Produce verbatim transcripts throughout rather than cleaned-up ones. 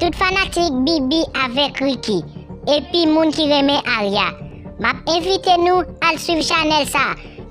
Tout fanatik Bibi avèk Ricky, epi moun ki renmen Aria, m ap envite nou al swiv chanèl sa,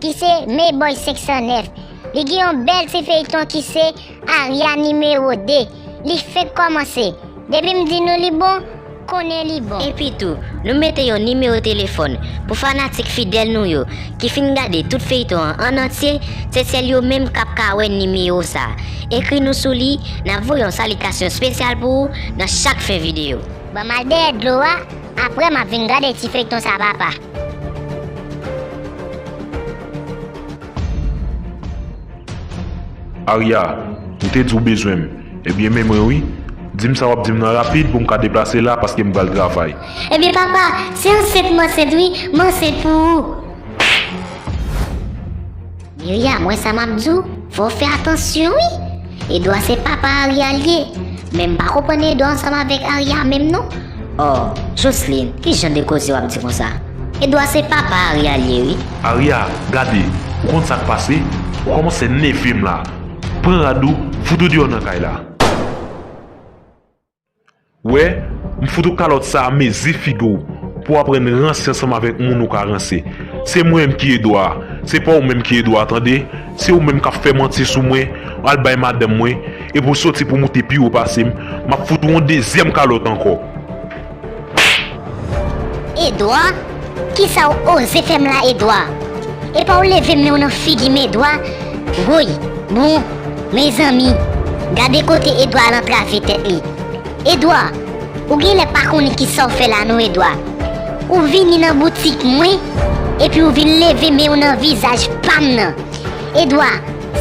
ki se Meboy senk san nèf. Li gen yon bèl ti feyton ki se Aria nimewo de. Li fenk kòmanse. Depi m di nou li bon, konnen li bon. Epi tou, nou mete yon nimewo telefòn pou fanatik fidèl nou yo ki fin gade tout feyton an an antye, se sèl yo menm k ap ka wè nimewo sa. Ekri nou sou li, n ap voye yon salitasyon espesyal pou ou nan chak fen videyo. Ban m al dèyè dlo a, apre m ap vin gade ti feyton sa papa. Aria, ou te di w bezwen m. Ebyen, men mwen wi. Di m sa w ap di m nan rapid pou m ka deplase la paske m pral travay. Ebyen, papa, se ansent m ansent wi, m ansent pou ou. Miriam, wè sa m ap di w, fò w fè atansyon wi. Edwa se papa Aria l ye. Men m pa konprann Edwa ansanm avèk Aria menm non. Oh, Jocelyn, ki jan de koze w ap di konsa? Edwa se papa Aria l ye wi. Aria, gade, ou konn sa k pase? Ou kòmanse nève m la. Pran rad ou, fout ou deyò nan kay la. Wè, m fout ou kalòt sa a mezi figi w pou w aprann ranse ansanm avèk moun ou ka ranse. Se mwen menm ki Edwa, se pa ou menm ki Edwa, tande? Se ou menm k ap fè manti sou mwen, al bay madanm mwen, epi w soti pou w moute pi wo pase m, m ap fout ou yon dezyèm kalòt ankò. Edwa? Kisa w oze fè m la, Edwa? Epa w leve men w nan figi m, Edwa? Woy, bon, mezanmi, gade kote Edwa al antrave tèt li. Edwa, ou genlè pa konnen kisa w fè la non, Edwa. Ou vini nan boutik mwen, epi ou vin leve men w nan vizaj pa m nan. Edwa,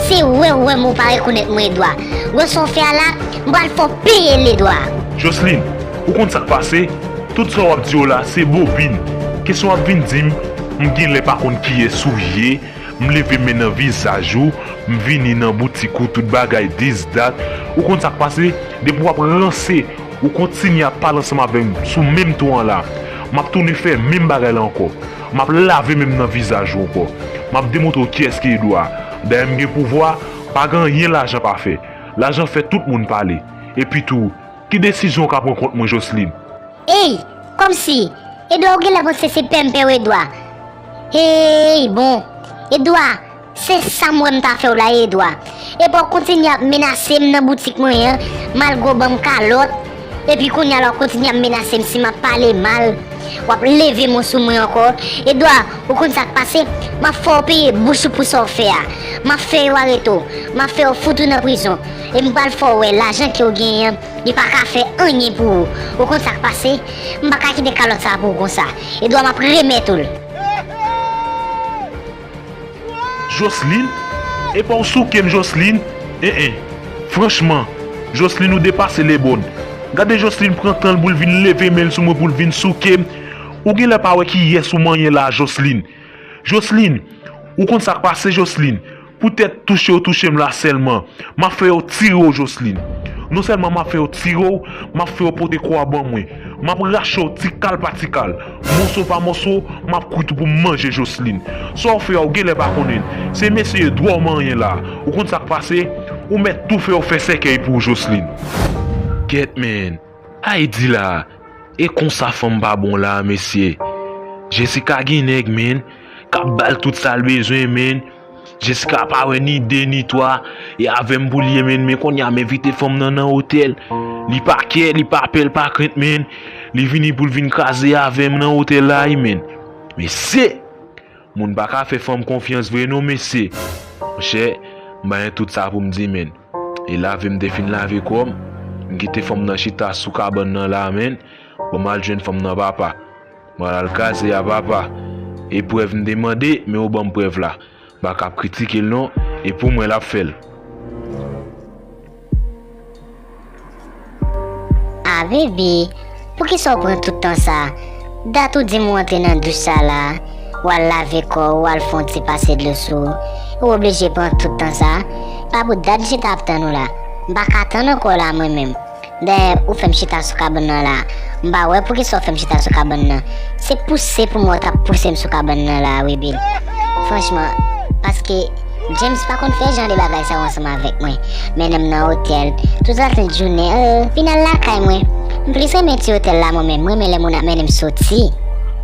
se wè w wè m ou pa rekonèt mwen, Edwa. Wè sa w fè a la, m pral fè w peye l, Edwa. Jocelyn, ou konn sa k pase? Tout sa w ap di yo la, se bobin. Kesyon w ap vin di m, m genlè pa konn kiyès ou ye, m leve men nan vizaj ou, m vini nan boutik ou, tout bagay dis dat. Ou konn sa k pase? Depi w ap ranse, ou kontinye ap pale ansanm avè m sou menm ton an la, m ap tounen fè menm bagay la ankò. M ap lave men m nan vizaj ou ankò. M ap demontre w kiyès ki Edwa. Dayè m gen pouvwa, pa gen anyen lajan pa fè. Lajan fè tout moun pale. Epi tou, ki desizyon w ka pran kont mwen, Jocelyn? Ey, kòmsi, Edwa ou genlè panse se pè m pè w Edwa. Ey, bon, Edwa, se sa m wè m ta fè w la, Edwa. Epa w kontinye ap menase m nan boutik mwen an, malgre w ban m kalòt. Epi kounye a la w kontinye ap menase m si m ap pale mal. W ap leve men w sou mwen ankò. Edwa, ou konn sa k pase? M ap fè w peye bouch ou pou sa w fè a. M ap fè yo arete w. M ap fè yo fout ou nan prizon. E m pral fè w wè lajan ke w genyen an, li pa ka fè anyen pou ou. Ou konn sa k pase? M pa ka kite kalòt sa a pou ou konsa. Edwa, m ap remèt ou l. Jocelyn? Epa w souke m, Jocelyn? En en. Franchman, Jocelyn, ou depase lebòn. Gade Jocelyn pran tan l pou l vin leve men l sou mwen pou l vin souke m. Ou genlè pa wè kiyès ou manyen la a, Jocelyn. Jocelyn, ou konn sa k pase, Jocelyn? Poutèt touche w touche m la sèlman, m ap fè yo tire w, Jocelyn. Non sèlman m ap fè yo tire w, m ap fè yo pote kò a ban mwen. M ap rache w ti kal pa ti kal, moso pa moso, m ap kwit ou pou m manje, Jocelyn. Sa w fè a, ou genlè pa konnen l. Se mesye Edwa w manyen la. Ou konn sa k pase? Ou mèt tou fè yo fè sèkèy pou w, Jocelyn. Gèt, men. Ay di la, e konsa fanm pa bon la, mesye. Jessica gen nèg, men, k ap ba l tout sa l bezwen, men. Jessica pa wè ni de ni twa, e avè m pou l ye, men, men kounye a m envite fanm nan nan otèl. Li pa kè, li pa pè, l pa krent, men. Li vini pou l vin kraze avè m nan otèl la, wi, men. Mesye! Moun pa ka fè fanm konfyans vre non, mesye. Monchè, m pa gen tout sa pou m di, men. E lave m te fin lave kò m, m kite fanm nan chita sou kabann nan la, men. Bon, m al jwenn fanm nan, papa. M al al kraze a, papa. E prèv m te mande, men ou ban m prèv la. M pa ka ap kritike l non, e pou mwen l ap fè l. A bebe, poukisa w pran tout tan sa? Dat ou di m ou antre nan douch sa la, w al lave kò w, w al fè yon ti pase dlo sou ou, ou oblije pran tout tan sa? Pa pou dat m chita ap tann ou la. M pa ka tann ankò la mwen menm. Dayè, ou fè m chita sou kabann nan la. M pa wè poukisa w fè m chita sou kabann nan. Se pouse pou mwen w t ap pouse m sou kabann nan la, wi, Bill. Franchman, paske James pa konn fè jan de bagay sa yo ansanm avèk mwen. Mennen m nan otèl, tout latjounen, euh, vin al lakay mwen. M plis renmen ti otèl la mwen menm, m renmen lè moun ap mennen m soti.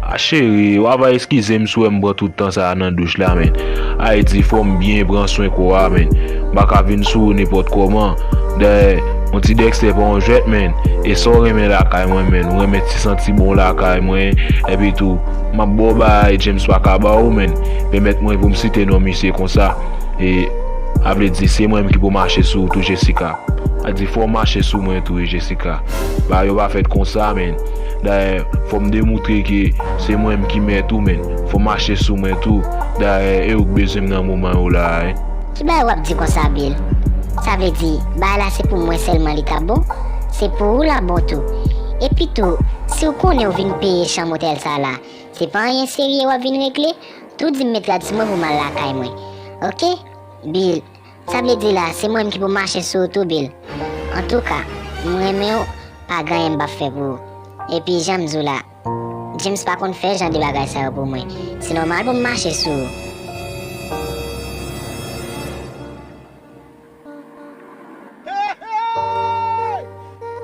A cheri, w ava eskize m si w wè m pran tout tan sa a nan douch la, men. Ayiti, fò m byen pran swen kò a, men. M pa ka vin sou ou nenpòt kòman. Dayè, yon ti Dexter pa yon jwèt, men. E sa w renmen lakay mwen, men. Ou renmen ti santi bon lakay mwen. Epi tou, m ap ba w bagay James pa ka ba ou, men. Pèmèt mwen pou m site non misye konsa. E, a vle di, se mwen menm ki pou mache sou ou tou, Jessica. A di, fò w mache sou mwen tou, wi, Jessica. Bagay yo pa fèt konsa, men. Dayè, fò m demoutre ke se mwen menm ki mèt ou, men. Fò w mache sou mwen tou. Dayè, e ou k bezwen m nan moman yo la a, wi. Ki bagay w ap di konsa, Bill? Sa vle di, bagay la se pou mwen sèlman li t ap bon? Se pou ou l ap bon tou. Epi tou, si w konnen w vin peye chanm otèl sa la, se pa anyen serye w ap vin regle? Tou di m met rad sou mwen pou m al lakay mwen. Oke? Bill, sa vle di la, se mwen menm ki pou mache sou ou tou, Bill. Antouka, m renmen w, pa gen anyen m p ap fè pou ou. Epi, jan m di w la, James pa konn fè jan de bagay sa yo pou mwen. Se nòmal pou m mache sou ou.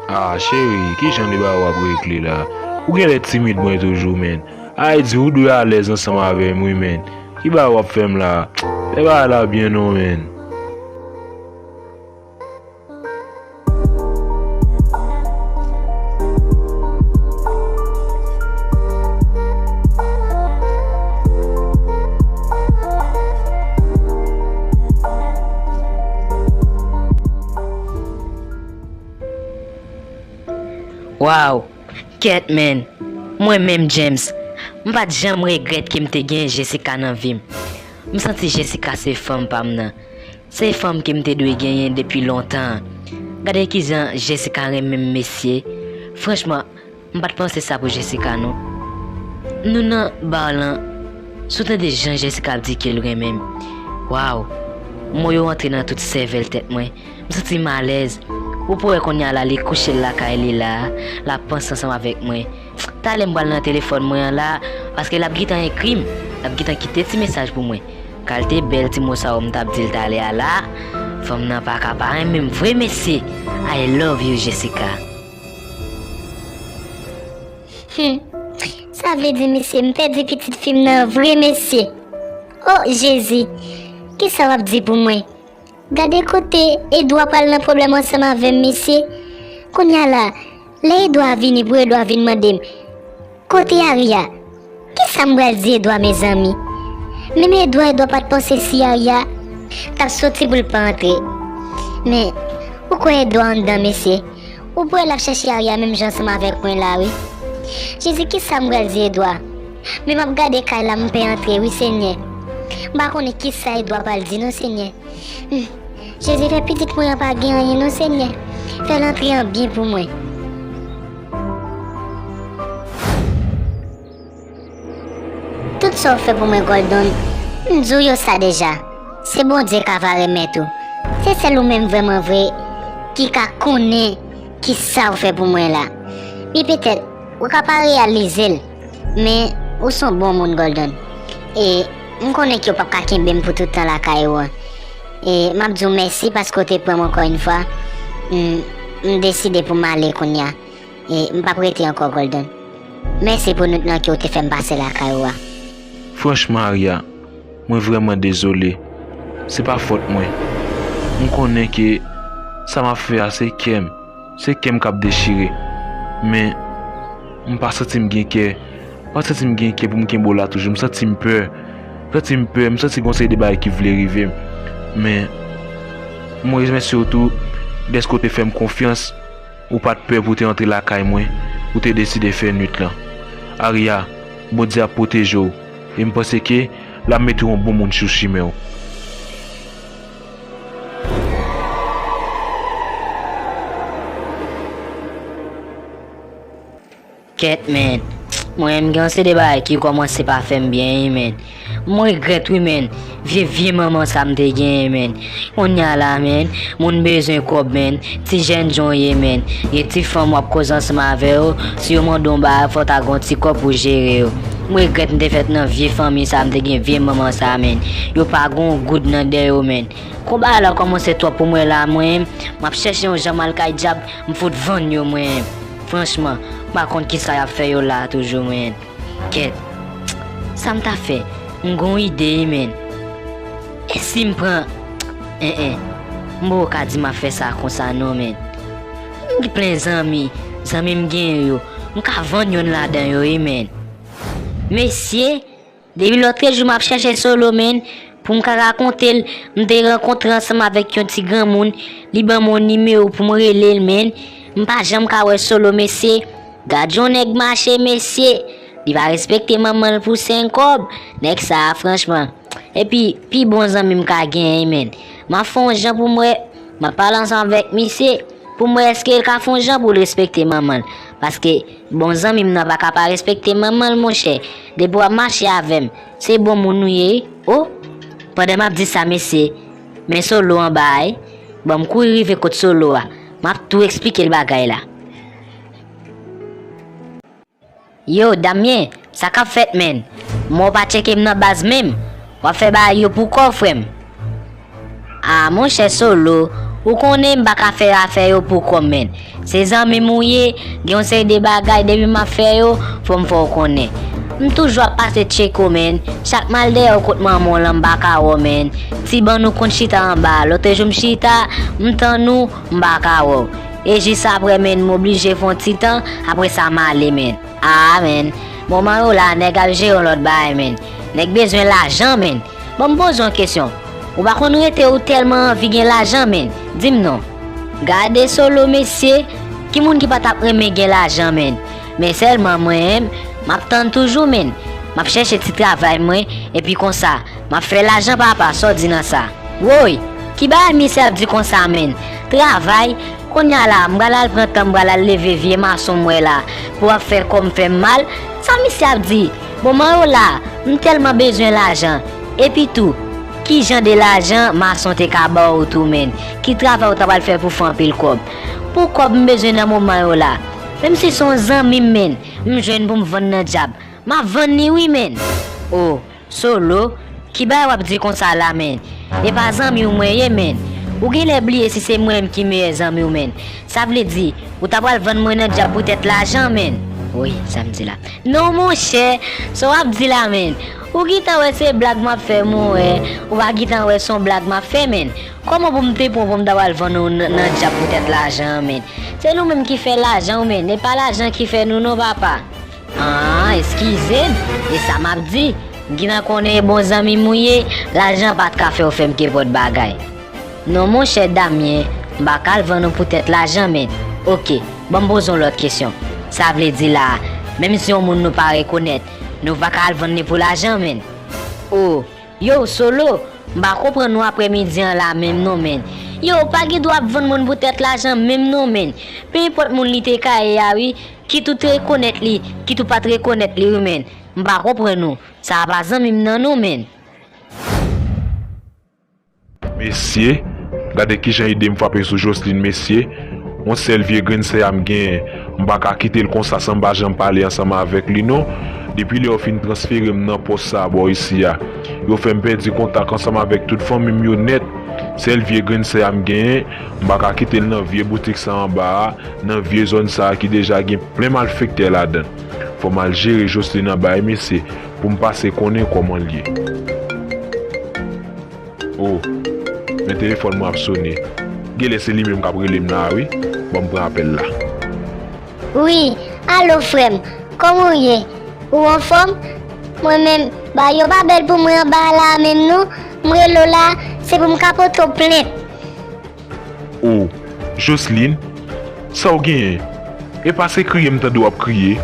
Ah, cheri, ki jan de bagay w ap regle la? Ou genlè timid mwen toujou, men. Ay di, ou dwe alèz ansanm avè m, wi, men. Ki bagay w ap fè m la? Fè bagay la byen non, men. Wow! Kèt, man! Mwen menm, James, m pa t janm regrèt ke m te gen Jessica nan vi m. M santi Jessica se fanm pa m nan. Se fanm ke m te dwe genyen depi lontan. Gade kijan Jessica renmen m, mesye. Franchman, m pa t panse sa pou Jessica, non. Nou nan bar lan, si w tande jan Jessica ap di ke l renmen m. Waw! Mo yo antre nan tout sèvèl tèt mwen. M santi m alèz. Ou pou wè kounye a la, li kouche l lakay li la, l ap panse ansanm avèk mwen. Talè m pral nan telefòn mwen an la, paske l ap gentan ekri m, l ap gentan kite ti mesaj pou mwen. Kalte bèl ti mo sa yo m t ap di l talè a la, fanm nan pa ka pa renmen m vre, mesye. I love you, Jessica. Hmm. Sa vle di, mesye, m pèdi pitit fi m nan vre, mesye. O Jezi, kisa w ap di pou mwen? Gade kote Edwa pral nan pwoblèm ansanm avè m, mesye. Kounye a la, lè Edwa vini pou Edwa vin mande m, kote Aria? Kisa m pral di Edwa, mezanmi? Menm Edwa, Edwa pa t panse si Aria t ap soti pou l pa antre. Men, ou kwè Edwa anndan, mesye? Ou kwè l ap chèche Aria menm jan ansanm avèk mwen la, wi. Jezi, kisa m pral di Edwa? Men m ap gade kay la, m pè antre, wi, Senyè. M pa konnen kisa Edwa pral di, non, Senyè. Hmm. Jezi, fè pitit mwen an pa gen anyen non, Senyè. Fè l antre an byen pou mwen. Tout sa w fè pou mwen, Gordon, m di w yo sa deja. Se Bondye k ava remèt ou. Se sèl ou menm vrèman vre ki ka konnen kisa w fè pou mwen la. Byen petèt, ou ka pa reyalize l, men ou se yon bon moun, Gordon. E m konnen ke w p ap ka kenbe m pou tout tan lakay ou an. E m ap di w mèsi paske w te pran m ankò yon fwa. M, m deside pou m ale kounye a. E m p ap rete ankò, Gordon. Mèsi pou nwit lan ke w te fè m pase lakay ou a. Franchman, Aria, mwen vrèman dezole. Se pa fòt mwen. M konnen ke sa m ap fè a se kè m. Se kè m k ap dechire. Men, m pa santi m gen kè. M pa santi m gen kè pou m kenbe w la toujou. M santi m pè. M santi m pè. M santi gon seri de bagay ki vle rive m. Men, mwen remèsye w tou dèske w te fè m konfyans. Ou pa t pè pou w te antre lakay mwen. Ou te deside fè nwit lan. Aria, Bondye ap pwoteje w. E m panse ke l ap mete yon bon moun sou chimen w. Kèt, man. Mwen menm, gen yon seri de bagay ki kòmanse pa fè m byen, wi, man. M regrèt, wi, man. Vye, vye manman sa m te genyen, man. Kounye a la, man, moun bezwen kòb, man. Ti jènjan w ye, man. Gen ti fanm w ap koze ansanm avè yo. Si yo mande w yon bagay, fò w ta gen yon ti kòb pou jere yo. M regrèt m te fèt nan vye fanmi sa, m te gen vye manman sa, man. Yo pa gen yon goud nan dèyè yo, man. Konba la kòmanse twòp pou mwen la, mwen. M ap chèche yon jan m al kay dyab, m fout vann yo, mwen. Franchman, m pa konn kisa y ap fè yo la a toujou, men. Kèt. Sa m ta fè? M gon ide, wi, men. E si m pran, en, en. M poko ka di m ap fè sa konsa non, men. M gen plen zanmi, zanmi m genyen yo. M ka vann yonn ladan yo, wi, men. Mesye, depi lòtrejou m ap chèche Solo, men, pou m ka rakonte l, m te rankontre ansanm avèk yon ti granmoun, li ban m yon nimewo pou m rele l, men, m pa janm ka wè Solo, mesye. Gad yon nèg mache, mesye. Li pa respekte manman l pou senk kòb. Nèg sa a, franchman. Epi, pi bon zanmi m ka genyen, men. M ap fè yon jan pou m wè, m ap pale ansanm avèk misye, pou m wè èske l ka fè yon jan pou l respekte manman l. Paske, bon zanmi m nan pa ka pa respekte manman l, monchè. Depi w ap mache avè m, se bon moun ou ye, wi. O, pandan m ap di sa, mesye, men Solo anba a, wi. Ban m kouri rive kot Solo a. M ap tou eksplike l bagay la. Yo, Damyen, sa k ap fèt, men? Mwen w pa tcheke m nan baz menm. W ap fè bagay yo pou kò w, frè m. A, monchè Solo, ou konnen m pa ka fè afè yo pou kò m, men. Se zanmi m ou ye, gen yon seri de bagay, depi m ap fè yo, fò m fè w konnen. M toujou ap pase tcheke w, men. Chak m al dèyè w kot manman w lan, m pa ka wè w, men. Ti ban nou konn chita anba a, lòtrejou m chita, m tann ou, m pa ka wè w. E jis apre, men, m oblije fè yon ti tan, apre sa m ale, men. A, men. Moman yo la, nèg ap jere yon lòt bagay, men. Nèg bezwen lajan, men. Bon, m poze w yon kesyon. Ou pa konn rete ou tèlman anvi gen lajan, men. Di m non. Gade Solo, mesye. Ki moun ki pa t ap renmen gen lajan, men? Men sèlman mwen, m ap tann toujou, men. M ap chèche ti travay mwen, epi konsa, m ap fè lajan papa, sa w di nan sa? Woy, ki bagay misye ap di konsa, men? Travay? Kounye a la, m pral al pran tan, m pral al leve vye mason m wè la, pou ap fè kò m fè m mal? Sa misye ap di? Moman yo la, m tèlman bezwen lajan. Epi tou, ki jan de lajan mason te ka ba w tou, men? Ki travay ou ta pral fè pou fè anpil kòb? Pou kòb m bezwen nan moman yo la. Menm si se yon zanmi m, men, m jwenn pou m vann nan dyab. M ap vann li wi, men. O, Solo, ki bagay w ap di konsa la, men? E pa zanmi w mwen ye, men. Ou genlè bliye si se mwen menm ki meyè zanmi w, men. Sa vle di, ou ta pral vann mwen nan dyab poutèt lajan, men. Woy, sa m di la. Non, monchè, sa w ap di la, men. Ou gentan wè se blag m ap fè, mwen wè. Ou pa gentan wè se yon blag m ap fè, men. Kòman pou m te pran pou m ta pral vann ou nan, nan dyab poutèt lajan an, men? Se nou menm ki fè lajan, wi, men. E pa lajan ki fè nou, non, papa. An, eskize m, e sa m ap di? M gentan konnen e bon zanmi m ou ye, lajan pa t ka fè w fè m kenpòt bagay. Non, monchè Damyen, m pa ka al vann ou poutèt lajan, men. Oke, ban m poze w lòt kesyon. Sa vle di la, menm si yon moun nou pa rekonèt, nou pa ka al vann li pou lajan, men. O, yo, Solo, m pa konprann ou aprèmidi an la menm non, men. Yo, ou pa gen dwa ap vann moun poutèt lajan menm non, men. Pe enpòt moun li te ka ye a, wi, kit ou te rekonèt li, kit ou pa t rekonèt li, wi, men. M pa konprann ou. Sa a pa zanmi m nan non, men. Mesye, gade kijan ide m frape sou Jocelyn, mesye. Yon sèl vye grenn sè a m genyen, m pa ka kite l konsa san m pa janm pale ansanm avèk li non. Depi lè yo fin transfere m nan pòs sa a bò isi a, yo fè m pèdi kontak ansanm avèk tout fanmi m yo nèt. Sèl vye grenn sè a m genyen, m pa ka kite l nan vye boutik sa anba a, nan vye zòn sa a ki deja gen plen malfektè ladan l. Fò m al jere Jocelyn anba a, mesye, pou m pase konnen kòman l ye. O, men telefòn mwen ap sone. Genlè se li menm k ap rele m la a wi. Ban m pran apèl la. Wi, alo frè m, kòman w ye? Ou anfòm? Mwen menm, bagay yo pa bèl pou mwen anba a la a menm non. M rele w la, se pou m ka pote w plent. O, Jocelyn, sa w genyen? Epa se kriye m tande w ap kriye?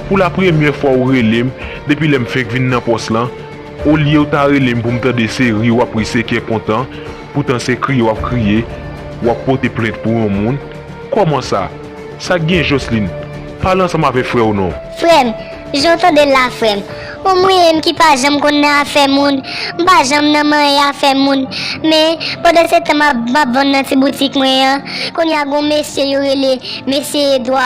Pou lapremyè fwa ou rele m depi lè m fenk vin nan pòs lan, olye w ta rele m pou m tande se ri w ap ri, se kè kontan, poutan se kriye w ap kriye, w ap pote plent pou yon moun. Kòman sa? Sa k gen, Jocelyn? Pale ansanm avèk frè w non. Frè m, jan w tande l la, frè m, Bon, mwen menm ki pa janm konn nan afè moun, m pa janm nan manyen afè moun. Men, pandan se tan m ap, m ap vann nan ti boutik mwen an, kounye a gon mesye yo rele mesye Edwa,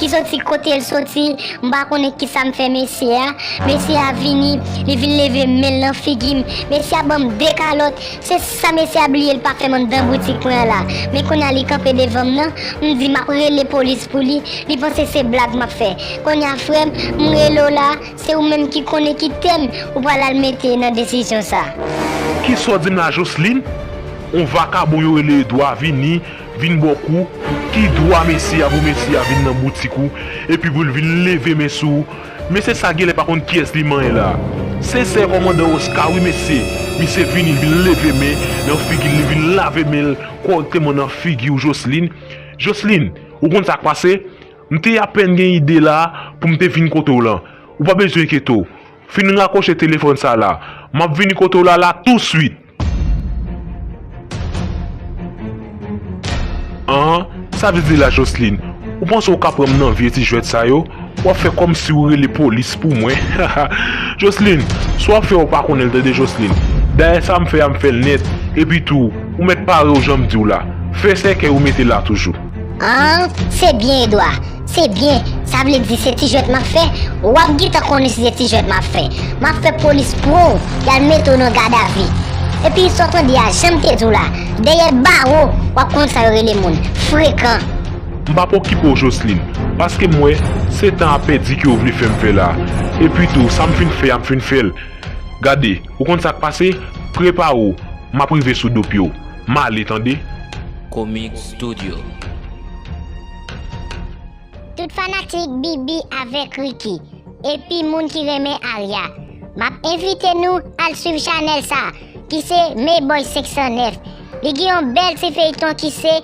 ki soti kote l soti, m pa konnen kisa m fè mesye a. Mesye a vini, li vin leve men l nan figi m. Mesye a ban m de kalòt, se sa mesye a bliye l pa fè m anndan boutik mwen an la. Men kounye a li kanpe devan m nan, m di m ap rele polis pou li, li panse se blag m ap fè. Kounye a frè m, m rele w la, se ou menm ki konnen ki tèm ou pral al mete nan desizyon sa. Kisa w di m la, Jocelyn? On vakabon yo rele Edwa vini, vin ba w kou. Ki dwa mesye a pou mesye a vin nan boutik ou, epi pou l vin leve men sou ou? Mesye sa genlè pa konn kiyès li manyen la. Se sè kòmandan Oscar wi mesye. Misye vini, l vin leve men nan figi l, li vin lave men l kòrèkteman nan figi w, Jocelyn. Jocelyn, ou konn sa k pase? M te apèn gen ide la pou m te vin kote w lan. Ou pa bezwen enkyete w. Fin rakwoche telefòn sa la. M ap vini kote w la, la touswit. An, sa vle di la, Jocelyn, ou panse w ka pran m nan vye ti jwèt sa yo? W ap fè kòmsi w rele polis pou mwen. Jocelyn, sa w ap fè a w pa konnen l, tande, Jocelyn. Dayè sa m fè a, m fè l nèt. Epi tou, ou mèt pare w jan m di w la. Fè sèkèy ou mete la toujou. An, se byen, Edwa. Se byen, sa vle di se ti jwèt m ap fè? W ap gentan konnen si se ti jwèt m ap fè. M ap fè polis pran w, y al mete w nan gadavi. Epi sa w tande a, jan m te di w la, dèyè bawo, w ap konn sa yo rele moun frekan. M p ap okipe w, Jocelyn, paske m wè se tan a pèdi ke w vle fè m fè la. Epi tou, sa m fin fè a, m fin fè l. Gade, ou konn sa k pase? Prepare w, m ap rive sou do pye w. M ale, tande? Comic Studio. Tout fanatik Bibi avèk Ricky, epi moun ki renmen Arya, m ap envite nou al swiv chanèl sa, ki se Meboy senk san nèf. Li gen yon bèl ti feyton ki se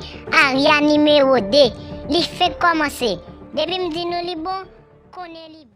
Arya nimewo de. Li fenk kòmanse. Depi m di nou li bon, konnen li bon.